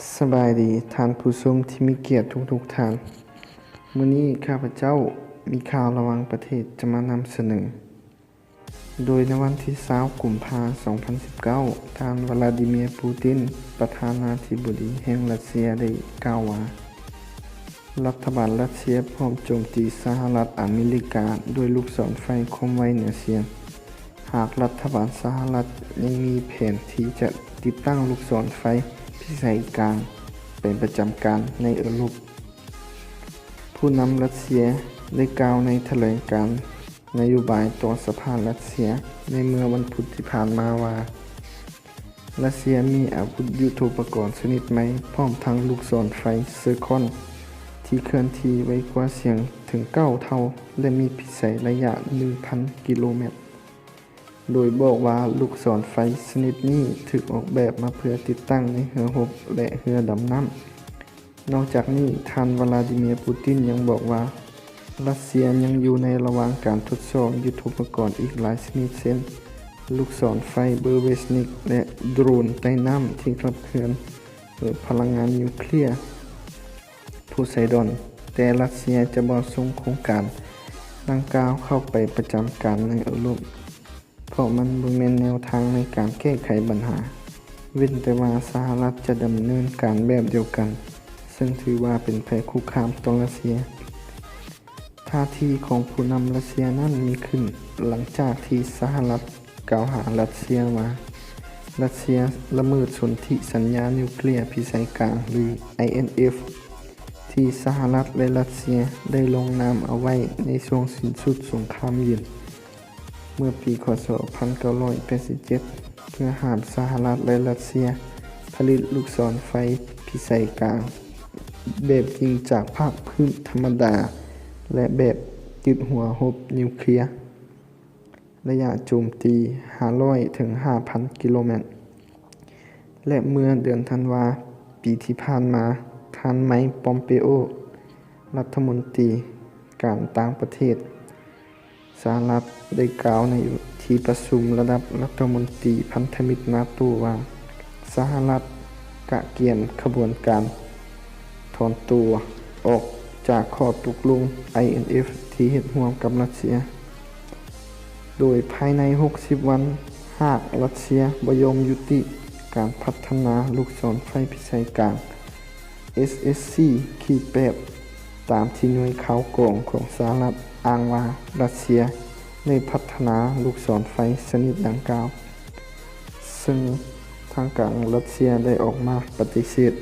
ສະບາຍດີທ່ານຜູ້ຊົມທີ່ມີກຽດທຸກໆທ່ານ. ມື້ນີ້ຂ້າພະເຈົ້າມີຂ່າວລະຫວ່າງປະເທດຈະມານຳສະເໜີ. ໂດຍໃນວັນທີຊາວ ກຸມພາ ສອງພັນສິບເກົ້າ, ທ່ານ ວລາດີເມຍ ປູຕິນ ປະທານາທິບໍດີແຫ່ງຣັດເຊຍ ໄດ້ກ່າວວ່າ ລັດຖະບານຣັດເຊຍພ້ອມໂຈມຕີສະຫະລັດອາເມລິກາດ້ວຍລູກສອນໄຟຄວາມໄວເໜືອສຽງ. ຫາກລັດຖະບານສະຫະລັດຍັງມີແຜນທີ່ຈະຕິດຕັ້ງລູກສອນໄຟພິໄສກາງໄປປະຈຳການໃນເອີຣົບ. ຜູ້ນຳຣັດເຊຍໄດ້ກ່າວໃນຖະແຫຼງການນະໂຍບາຍຕໍ່ສະພາຣັດເຊຍໃນເມື່ອວັນພຸດທີ່ຜ່ານມາວ່າ ຣັດເຊຍມີອາວຸດຍຸດໂທປະກອນຊະນິດໃໝ່ ພ້ອມທັງລູກສອນໄຟເຊີຄອນທີ່ເຄື່ອນທີ່ໄວກວ່າສຽງເຖິງເກົ້າເທົ່າ ແລະ ມີພິໄສໄລຍະໜຶ່ງພັນກິໂລແມັດ. ໂດຍບອກວ່າລູກສອນໄຟຊະນິດນີ້ຖືກອອກແບບມາເພື່ອຕິດຕັ້ງໃນເຮືອຮົບ ແລະ ເຮືອດຳນ້ຳ. ນອກຈາກນີ້, ທ່ານ ວລາດີເມຍ ປູຕິນ ຍັງບອກວ່າ ຣັດເຊຍຍັງຢູ່ໃນລະຫວ່າງການທົດສອບຍຸດໂທປະກອນອີກຫຼາຍຊະນິດ ເຊັ່ນ ລູກສອນໄຟເບີເວສນິກ ແລະ ໂດຣນໃຕ້ນ້ຳທີ່ຂັບເຄື່ອນໂດຍພະລັງງານນິວເຄລຍ ໂພໄຊດອນ, ແຕ່ຣັດເຊຍຈະບໍ່ສົ່ງໂຄງການດັ່ງກ່າວເຂົ້າໄປປະຈຳການໃນເອີຣົບ ເພາະມັນບໍ່ແມ່ນແນວທາງໃນການແກ້ໄຂບັນຫາ, ເວັ້ນແຕ່ວ່າສະຫະລັດຈະດຳເນີນການແບບດຽວກັນ, ເຊິ່ງຖືວ່າເປັນໄພຄຸກຄາມຕໍ່ຣັດເຊຍ. ທ່າທີຂອງຜູ້ນຳຣັດເຊຍນັ້ນມີຂຶ້ນຫຼັງຈາກທີ່ສະຫະລັດກ່າວຫາຣັດເຊຍວ່າ ຣັດເຊຍລະເມີດສົນທິສັນຍານິວເຄລຍພິໄສກາງ ຫຼື ໄອເອັນເອັຟ ທີ່ສະຫະລັດ ແລະ ຣັດເຊຍໄດ້ລົງນາມເອົາໄວ້ໃນຊ່ວງສິ້ນສຸດສົງຄາມເຢັນ ເມື່ອປີ ຄ.ສ. ພັນເກົ້າຮ້ອຍແປດສິບເຈັດ ເພື່ອຫ້າມສະຫະລັດ ແລະ ຣັດເຊຍຜະລິດລູກສອນໄຟພິໄສກາງແບບຍິງຈາກພາກພື້ນທຳມະດາ ແລະ ແບບຕິດຫົວຮົບນິວເຄລຍ ໄລຍະໂຈມຕີຫ້າຮ້ອຍເຖິງຫ້າພັນກິໂລແມັດ. ແລະ ເມື່ອເດືອນທັນວາປີທີ່ຜ່ານມາ, ທ່ານ ໄມ ປອມເປໂອ ລັດຖະມົນຕີການຕ່າງປະເທດສະຫະລັດ ໄດ້ກ່າວໃນທີ່ປະຊຸມລະດັບລັດຖະມົນຕີພັນທະມິດນາໂຕວ່າ ສະຫະລັດກະກຽມຂະບວນການ ຖອນຕົວອອກຈາກຂໍ້ຕົກລົງ ໄອເອັນເອັຟ ທີ່ເຮັດຮ່ວມກັບຣັດເຊຍ, ໂດຍພາຍໃນຫົກສິບວັນ, ຫາກຣັດເຊຍບໍ່ຍອມຍຸຕິການພັດທະນາລູກສອນໄຟພິໄສກາງ ເອສເອສຊີ ຂີດແປດ ຕາມທີ່ໜ່ວຍຂ່າວກອງຂອງສະຫະລັດອ້າງວ່າ ຣັດເຊຍໄດ້ພັດທະນາລູກສອນໄຟຊະນິດດັ່ງກ່າວ, ເຊິ່ງທາງການຣັດເຊຍໄດ້ອອກມາປະຕິເສດ